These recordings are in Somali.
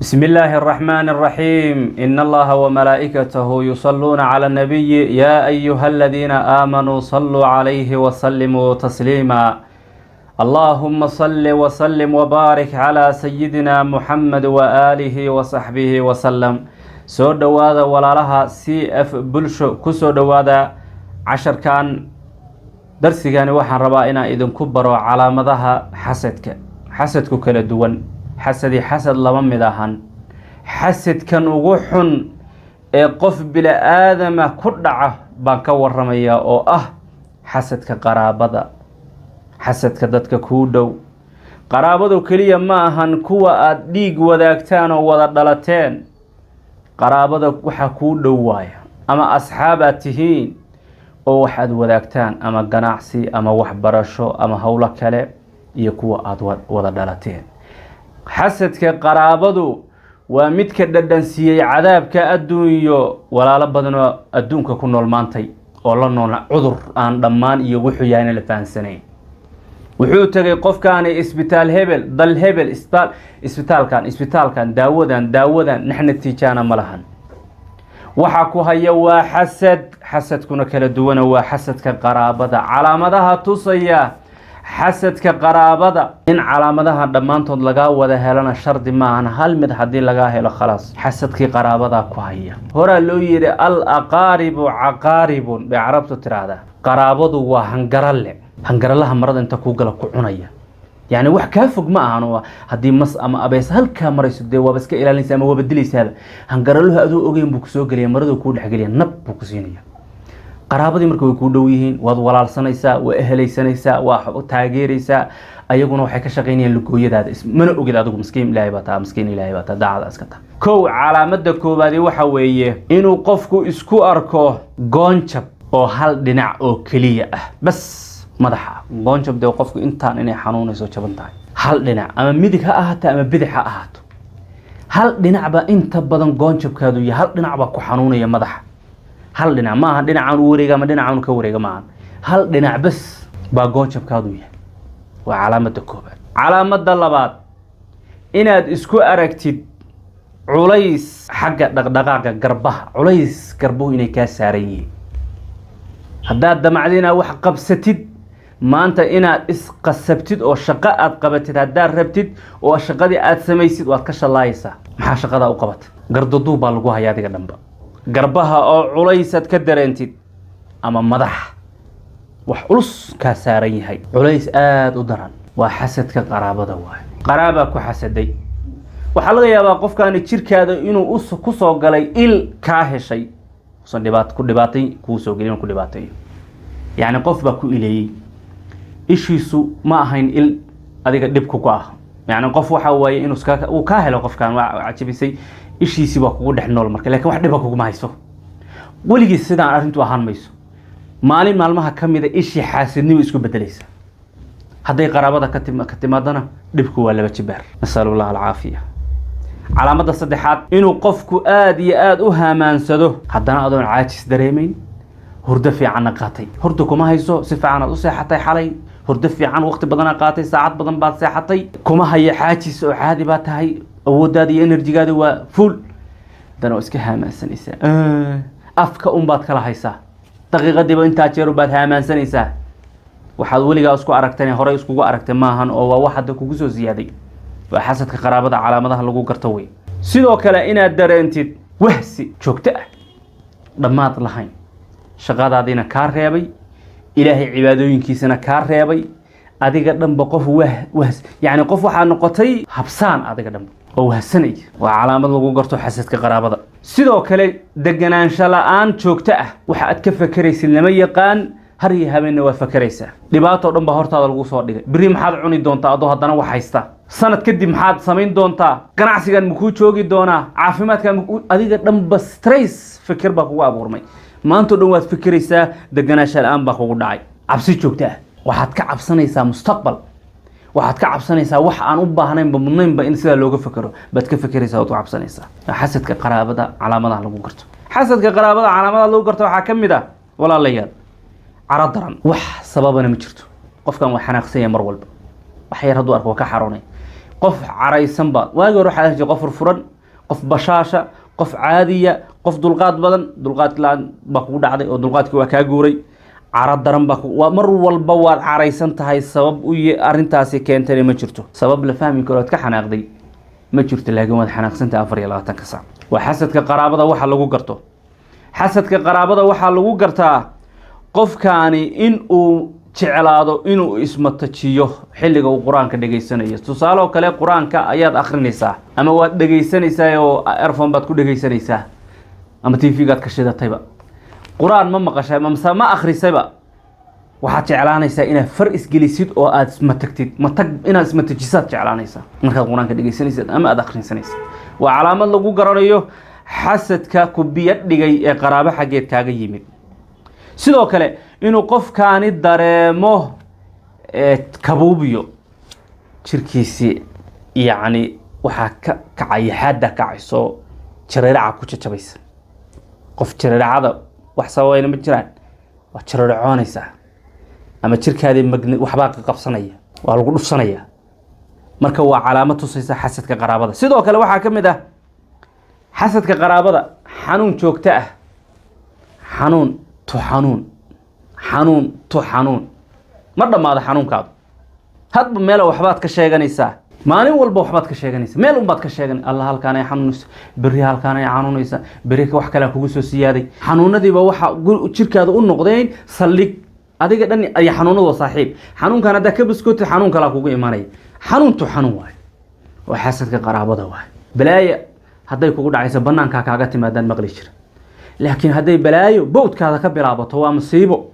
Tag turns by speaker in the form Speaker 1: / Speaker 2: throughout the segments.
Speaker 1: بسم الله الرحمن الرحيم. إن الله وملائكته يصلون على النبي يا أيها الذين آمنوا صلوا عليه وسلموا تسليما. اللهم صل وسلم وبارك على سيدنا محمد وآله وصحبه وسلم. Soo dhowaada, walaalaha CF Bulsho, kusoo dhowaada casharkan. Darsigani waxaan rabaa inaan idinku baro calaamadaha xasadka. Xasadku kala duwan, xasadi xasad lama mid ahan. Xasadkan ugu xun ee qof bila-aadama ku dhaca baan ka waramayaa, oo ah xasadka qaraabada, xasadka dadka kuu dhow. Qaraabadu keliya ma ahan kuwa aada dhiig wadaagtaan oo wada dhalateen. Qaraabada waxaa kuu dhow waaya ama asxaab aad tihiin oo waxaad wadaagtaan, ama ganacsi ama waxbarasho ama howlo kale, iyo kuwa aada wada dhalateen. Xasadka qaraabadu waa midka dhadhansiiyey cadaabka adduunyo walaalo badan oo adduunka ku nool maantay, oo la nool cudur aan dhammaan iyo wuxuu yahayna la fahansanayn. Wuxuu tegay qofkaani isbitaal hebel, dal hebel, isbitaal, isbitaalkan, isbitaalkan, daawadan, daawadan, nax natiijaana ma lahan. Waxa ku haya waa xasad. Xasadkuna kala duwana, waa xasadka qaraabada. Calaamadaha tusaya xasadka qaraabada, in calaamadaha dhammaantood lagaa wada helana shardi maahan. Hal mid haddii lagaa helo, khalaas, xasadkii qaraabadaa ku haya. Horaa loo yidhi: "الأقارب عقارب" bay Carabtu tiraahdaa. Qaraabadu waa hangarale, hangaralaha marada inta kuu gala ku cunaya. Yacni wax kaa fog ma ahan, oo haddii mas ama abees halkaa marayso, dee waaba iska ilaalinaysa ama waaba dilaysaaba. Hangaraluhu aduu ogeyn buu kusoo gelaya, maraduu kuu dhexgelaya, nab buu ku siinaya. Qaraabadii marka way kuu dhow yihiin, waad walaalsanaysaa, waa ehelaysanaysaa, waa taageeraysaa. Ayaguna waxay ka shaqaynayaan lugooyadaada, mana ogid adigu. Miskiin Ilaahay baa taa, miskiin Ilaahay baa taa, daacada iska taa. Kow, calaamada koowaadi waxa weeye inuu qofku isku arko goonjab oo hal dhinac oo keliya ah bas madaxa. Goonjab dee qofku intaan inay xanuunayso, jaban tahay, hal dhinac, ama midig ha ahaato ama bidix ha ahaato, hal dhinac baa inta badan goonjabkaadu yahay. Hal dhinac baa ku xanuunaya madaxa, hal dhinac. Ma aha dhinacaan u wareega ama dhinacaan ka wareega, maaha. Hal dhinac bas baa goonjabkaadu yahay. Waa calaamada koobaad. Calaamada labaad, inaad isku aragtid culays xagga dhaqdhaqaaqa garbaha, culays garbuhu inay kaa saaran yihiin. Haddaad damacdi inaad wax qabsatid maanta, inaad isqasabtid oo shaqo aad qabatid haddaad rabtid, oo shaqadii aad samaysid, waad ka shallaayaysaa. Maxaa shaqadaa u qabatay? Gardaduub baa lagu haya adiga dhanba. Garbaha oo culaysaad ka dareentid ama madax wax culus kaa saaran yahay, culays aada u daran, waa xasadka qaraabada. Waayo, qaraabaa ku xasaday. Waxaa laga yaabaa qofkaani jirkaada inuu ku soo galay il kaa heshay, usan dhibaat ku dhibaatay kuu soo gelin, ku dhibaateeyo. Yacni qof baa ku ileeyey, ishiisu ma ahayn il adiga dhibku ku ah. Yacni qof waxa waaye inuu uu kaa helo, qofkan waa cajabisay, ishiisii baa kugu dhex nool marka, lakin wax dhiba kuguma hayso weligiis. Sidaan arrintu ahaan mayso. Maalin maalmaha ka mida ishii xaasidnimo isku bedelaysa. Hadday qaraabada ka timaadana, dhibku waa laba jibaar. نسأل الله العافية. Calaamadda saddexaad, inuu qofku aada iyo aada u haamaansado, haddana adoon caajis dareemayn, hurdo fiicanna qaatay. Hurdo kuma hayso, si fiican aad u seexatay xalay, hurdo fiican waqti badana qaatay, saacad badan baad seexatay, kuma haya xaajis oo caadi baa tahay, awooddaada iyo energy-gaada waa full. Haddana waa iska haamaansanaysaa, afka un baad kala haysaa, daqiiqadiiba intaa jeer baad haamaansanaysaa. Waxaad weligaa isku aragteen, horey iskugu aragtay maahan, oo waa wax hadda kugu soo siyaaday. Waa xasadka qaraabada calaamadaha lagu garto wey. Sidoo kale inaad dareentid wahsi joogto ah, dhammaad lahayn, shaqadaadiina kaa reebay, Ilaahay cibaadooyinkiisana kaa reebay. Adiga dhanba qof wah wahs, yacni qof waxaa noqotay habsaan adiga dhanba oo wahsanaya. Waa calaamad lagu garto xasadka qaraabada. Sidoo kale deganaansho la-aan joogto ah. Waxa aad ka fakeraysid lama yaqaan, har iyo habeenna waa fakeraysaa. Dhibaato dhan baa hortaada lagu soo dhigay. Berri maxaad cuni doontaa adoo haddana wax haysta? Sanad kadib maxaad samayn doontaa? Ganacsigan makuu joogi doonaa? Caafimaadkan makuu? Adiga dhanba stress, fikir baa kugu abuurmay. Maantao dhan waad fikiraysaa, deganaansho la-aan baa kugu dhacay, cabsi joogto ah. Waxaad ka cabsanaysaa mustaqbal, waxaad ka cabsanaysaa wax aan u baahnaynba, mudnaynba in sidaa looga fekero baad ka fekeraysaa, waad ku cabsanaysaa. Xasadka qaraabada calaamadaha lagu garto. Xasadka qaraabada calaamadaha lagu garto waxaa ka mid ah, walaalayaal, caro daran. Wax sababana ma jirto. Qofkan waa xanaaqsan yahay mar walba. Wax yar hadduu arko waa ka xaroonay. Qof caraysan baad waagi hore waxaad ahaan jirtay, qof furfuran, qof bashaasha, qof caadiya, qof dulqaad badan. Dulqaad la-aan baa kugu dhacday oo dulqaadkii waa kaa guuray. Caro daran baa waa mar walba waad caraysan tahay. Sabab u arrintaasi keentana ma jirto, sabab la fahmi karo aad ka xanaaqday ma jirto, laakiin waad xanaaqsantahay 24-ka saac. Waa xasadka qaraabada waxa lagu garto. Xasadka qaraabada waxaa lagu gartaa qofkaani in uu jeclaado inuu ismatajiyo xilliga uu Qur-aanka dhegaysanayo. Tusaale oo kale, Qur-aanka ayaad akrinaysaa ama waad dhegaysanaysaa oo earphone baad ku dhegaysanaysaa ama TV-gaad ka shidatayba. Qur-aan ma maqashay mase ma akrisayba, waxaad jeclaanaysaa inaad far isgelisid oo aad ismatagtid. Matag inaad ismatajisaad jeclaanaysaa markaad Qur-aanka dhegaysanaysid ama aad akhrinsanaysid. Waa calaamad lagu garanayo xasadka ku biyo dhigay ee qaraabo xaggeed kaaga yimid. Sidoo kale, inuu qofkaani dareemo kabuubiyo jirkiisii, yacni waxaa ka kacaya xaadda kacayso, jareeraca ku jajabaysa. Qof jareeracada wax sababayna ma jiraan, waa jareeracoonaysaa ama jirkaadii magni waxbaa qabsanaya, waa lagu dhufsanaya. Marka waa calaamad tusaysa xasadka qaraabada. Sidoo kale, waxaa ka mid ah xasadka qaraabada xanuun joogto ah, xanuun tu xanuun, xanuun tu xanuun, ma dhammaado xanuunkaadu. Hadba meela waxbaad ka sheeganaysaa, maalin walba waxbaad ka sheeganaysaa, meel unbaad ka sheegan. Alla, halkaan ay xanuunaysa berri, halkaan ay xanuunaysa berri, wax kalea kugu soo siyaaday. Xanuunadiiba waxa jirkaada u noqdeen saldhig adiga dhan ay xanuunadu waa saaxiib. Xanuunkan haddaa ka baskootid, xanuun kalaa kugu imanaya. Xanuuntu xanuun waayo, waa xasadka qaraabada waayo. Balaaya hadday kugu dhacayso, banaankaa kaaga timaadaan maqli jira, laakiin hadday balaayo bowdkaada ka bilaabato, waa masiibo.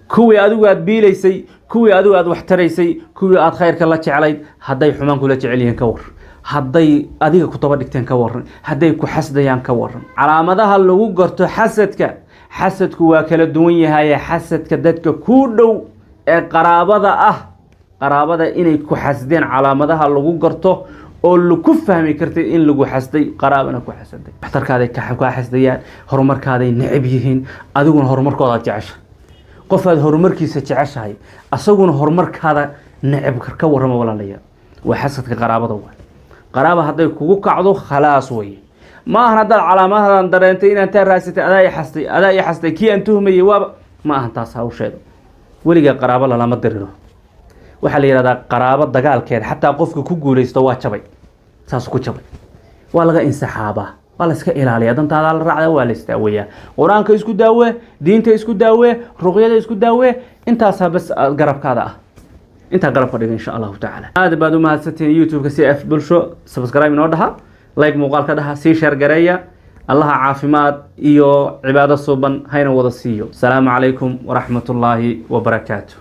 Speaker 1: Kuwii adigu aad biilaysay, kuwii adigu aad wax taraysay, kuwii aad khayrka la jeclayd, hadday xumaan kula jecel yihiin, ka war? Hadday adiga ku daba dhigteen, ka waran? Hadday ku xasdayaan, ka waran? Calaamadaha lagu garto xasadka. Xasadku waa kala duwan yahay. Xasadka dadka kuu dhow ee qaraabada ah, qaraabada inay ku xasdeen calaamadaha lagu garto oo laku fahmi kartay in lagu xasday, qaraabana ku xasaday: waxtarkaaday kaa xasdayaan, horumarkaaday necab yihiin, adiguna horumarkoodaad jecesha. Qof aad horumarkiisa jeceshahay, asaguna horumarkaada necab, ka warrama, walaalayaal? Waa xasadka qaraabada waay. Qaraaba hadday kugu kacdo, khalaas wey. Ma ahan haddaad calaamadadan dareentay inaan taa raasatay, adaa i xastay, adaa i xastay, kii aan tuhmayay waaba. Ma ahan taas hawsheeda. Weligaa qaraabo lalama diriro. Waxaa la yidhahdaa qaraabo dagaalkeeda xataa qofka ku guuleysto waa jabay, saas ku jabay. Waa laga insaxaabaa, waa la iska ilaaliyaa, dantaadaa la raacdaa, waa la isdaaweeyaa. Qur-aanka isku daawee, diinta isku daawee, ruqyada isku daawee. Intaasaa bas garabkaada ah, intaa garabka dhiga, insha Allahu tacaala. Aad baad u mahadsantihiin. YouTube-ka CF Bulsho subscribe inoo dhaha, like muuqaalka dhaha, sii share gareeya. Allaha caafimaad iyo cibaado suuban hayna wada siiyo. Asalaamu calaykum waraxmat ullaahi wabarakaatu.